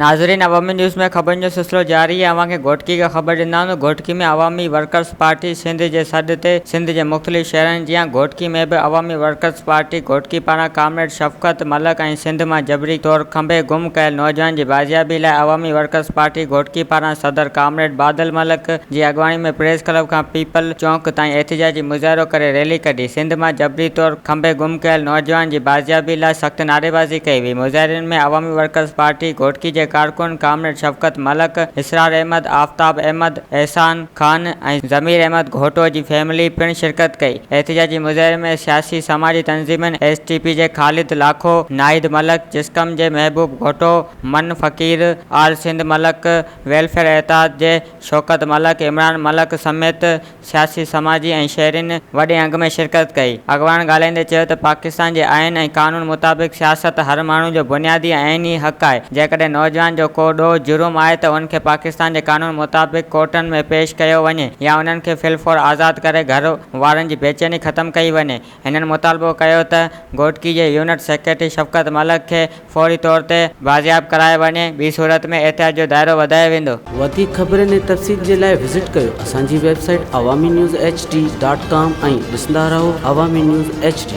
ناظرين عوامي نيوز ۾ خبرن جو سلسلو جاري آهي اوهان کي گهوٽڪي کان خبر ڏيندا آهيون ته گهوٽڪي ۾ عوامي ورڪرز پارٽي سنڌ جي سڏ تي سنڌ جي مختلف شهرن جيان گهوٽڪي ۾ به عوامي ورڪرز پارٽي گهوٽڪي پاران ڪامريڊ شفقت ملڪ ۽ سنڌ مان جبري طور کنڀي گم ڪيل نوجوان جي بازيابي لاء عوامي ورڪرز پارٽي گهوٽڪي پاران صدر ڪامريڊ بادل ملڪ جي اڳواڻي ۾ پريس ڪلب کان پيپل چونڪ تائين احتجاجي مظاهرو ڪري ريلي ڪڍي سنڌ مان جبري طور کنڀي گم ڪيل نوجوان جي بازيابي لاء سخت نعريبازي ڪئي وئي مظاهرين ۾ عوامي ورڪرز پارٽي گهوٽڪي جي ڪارڪن ڪامريڊ شفقت ملڪ، اسرار احمد، آفتاب احمد، احسان خان ۽ ضمير احمد گهوٽو جي فيملي پڻ شرڪت ڪئي. احتجاجي مظاهري ۾ سياسي سماجي تنظيمن ايس ٽي پي جي خالد لاکو، ناهيد ملڪ، جسقم جي محبوب گهوٽو، من فقير، آل سنڌ ملڪ ويلفيئر اتحاد جي شوڪت ملڪ، عمران ملڪ سميت سياسي، سماجي ۽ شهرين وڏي انگ ۾ شرڪت ڪئي. اڳواڻن ڳالهائيندي چيو ته پاڪستان جي آئين ۽ قانون مطابق سياست هر ماڻهو جو بنيادي ۽ آئيني حق آهي، جيڪڏهن نوجوان جو ڪو ڏوهه جرم آهي ته ان کي پاڪستان جي قانون مطابق ڪورٽن ۾ پيش ڪيو وڃي يا انهن کي في الفور آزاد ڪري گهر وارن جي بيچيني ختم ڪئي وڃي. هنن مطالبو ڪيو ته گهوٽڪي جي يونٽ سيڪريٽري شفقت ملڪ کي فوري طور تي بازياب ڪرايو وڃي، ٻي صورت ۾ احتجاج جو دائرو وڌايو ويندو. وڌيڪ خبرن ۽ تفصيل جي لاء وزٽ ڪيو اسان جي website Awami news H D dot com ۽ ڏسندا رهو عوامي نيوز ايڇ ڊي.